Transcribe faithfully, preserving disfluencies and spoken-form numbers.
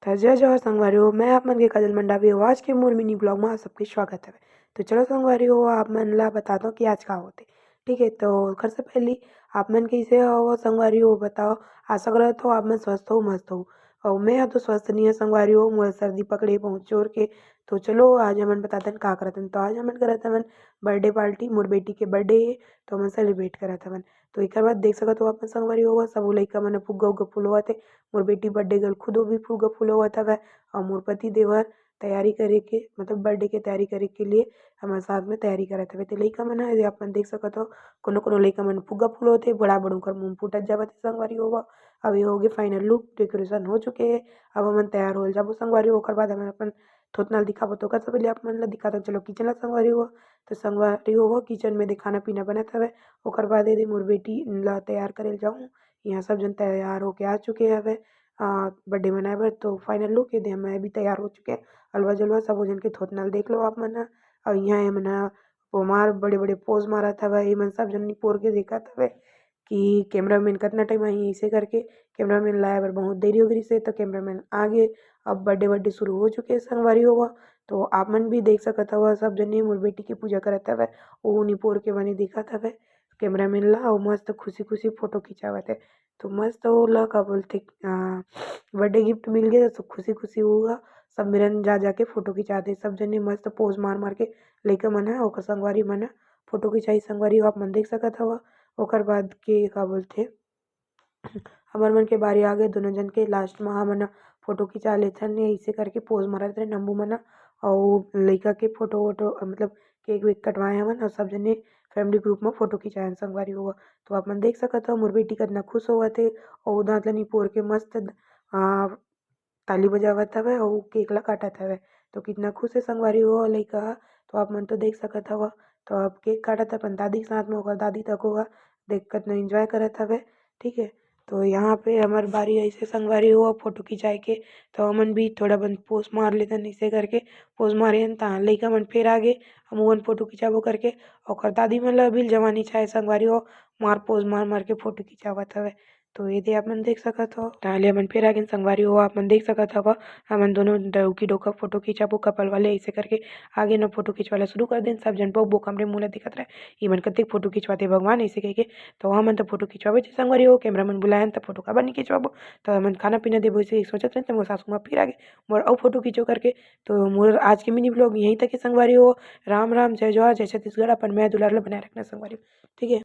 त जय जोहार संगवारी हो, मैं आप मन के काजल मंडावी हो। आज के मोर मिनी ब्लॉग में आप सबके स्वागत हवे। तो चलो संगवारी हो, आप मन ला बताता हूँ कि आज का होथे। ठीक है, तो ओकर से पहले आप मन कैसे हो संगवारी हो, बताओ। आशा करत हो आप मन स्वस्थ हो, मस्त हो। और मैं तो स्वस्थ नहीं है संगवारी हो, मोर सर्दी पकड़े बहुत जोर के। तो चलो आज हमन बतातन का करतन। तो आज हमन करत हवन बर्थडे पार्टी, मोर बेटी के बर्थडे है, तो हमन सेलिब्रेट करत हवन। तो एकर बाद देख सकत हो आप मन संगवारी हो, सब लइका मन फुग्गा उग्गा फुलवाथे। मोर बेटी बर्थडे गर्ल खुद भी फुग्गा फुलवात हवय, और मोर पति देवर तैयारी करे के, मतलब बर्थडे के तैयारी करे के लिए हमर साथ में तैयारी करत हवे। तो लइका मन ह, ये आप मन देख सकत हो, कोनो कोनो लइका मन फुग्गा फुलवाथे, बड़ा बड़ ओकर मुंह फूटत जावत हे संगवारी हो। अब ये होगे फाइनल लुक, डेकोरेशन हो चुके हे। अब हमन तैयार हो जाबो संगवारी हो, ओकर बाद हमन अपन थोथना ल दिखाबो। तो ओकर से पहले आप मन ल दिखाथन, चलो किचन ल संगवारी हो। तो संगवारी हो, किचन में दे खाना पीना बनत हवे। ओकर बाद एदे मोर बेटी ल तैयार करे ल जाऊँ। यहाँ सब जन तैयार होके आ चुके हवे, आ, बर्थडे मनाए बर। तो फाइनल लुक एदे, मैं भी तैयार हो चुके हैं। अलवा जलवा सबो जन के थोथना ल देख लो आप मन ह। और यहाँ ये मन ह पोमार बड़े बड़े पोज मारत हवे। ये मन सब जन निपोर के देखत हवे कि कैमरामैन कतना टाइम आही, ऐसे करके कैमरामैन लाए बर बहुत देरी हो गई से, तो कैमरामैन आ गे। अब बर्थडे बर्थडे शुरू हो चुके हैं संगवारी हो। तो आप मन भी देख सकत हवा, सब जने मोर बेटी के पूजा करत हवे, वो निपोर के बने दिखत हवे कैमरामैन ला, और मस्त खुशी खुशी फोटो खिंचावत है। तो मस्त ओला का बोलथे, आ, बर्थडे गिफ्ट मिल गया, तो खुशी खुशी होगा। सब मेरन जा जाके फोटो खिंचाते, सब जने मस्त पोज मार मार के लइका मन ह, ओकर संगवारी मन ह फोटो खिंचाई संगवारी हो, आप मन देख सकत हवा। ओकर बाद के का बोलथे, हमर मन के बारी आ गए दोनों जन के। लास्ट में हमन फोटो खिंचा लेथन, ऐसे करके पोज मारत रहे नंबू मन ह। और लइका के फोटो वोटो, मतलब केक वेक कटवाए हमन और सब जने फैमिली ग्रुप में फोटो खिंचाए हन संगवारी हो। तो आप मन देख सकत हो मोर बेटी कतना खुश होवत हे, और दांत ल निपोर के मस्त, आ, ताली बजावत हवे और केक ला काटत हवे। तो कितना खुश है संगवारी हो लइका ह, तो आप मन तो देख सकत हव। तो अब केक काटत अपन दादी के साथ में, ओकर दादी तको ह देख कतना एंजॉय करत हवे। ठीक है, तो यहाँ पे हमर बारी ऐसे संगवारी हो फोटो खिंचाए के, तो हमन भी थोड़ा बन पोज मार लेथन, ऐसे करके पोज मारे हन, तहाँ लइका मन फेर आ गे, हम ओमन फोटो खिंचाबो करके। ओकर दादी मन ला भी जवानी छाए संगवारी हो, मार पोज मार मार के फोटो खिंचावत हवे। तो ये दे आप मन देख सकत हो, ताले हमन फेर आ गेन संगवारी हो, आप मन देख सकत हव, हमन दोनों डौकी डोका फोटो खिंचाबो कपल वाले, ऐसे करके आगे न फोटो खिंचवाला शुरू कर देन। सब जन बोक बोक हमरे मुंह ला देखत रहे, ये मन कतेक फोटो खिंचवाते भगवान, ऐसे कह के। तो हमन तो फोटो खिंचवाबे थे संगवारी हो, कैमरा मन बुलायन त फोटो काबर नहीं खिंचवाबो, तो हमन खाना पीना देबो, ऐसे सोचत रहे, तो मोर सासू माँ फिर आ गे मोर अउ फोटो खींचो करके। तो मोर आज के मिनी ब्लॉग यहीं तक है संगवारी हो। राम राम, जय जोहार, जय छत्तीसगढ़, अपन मया दुलार ला बनाए रखना संगवारी हो, ठीक है।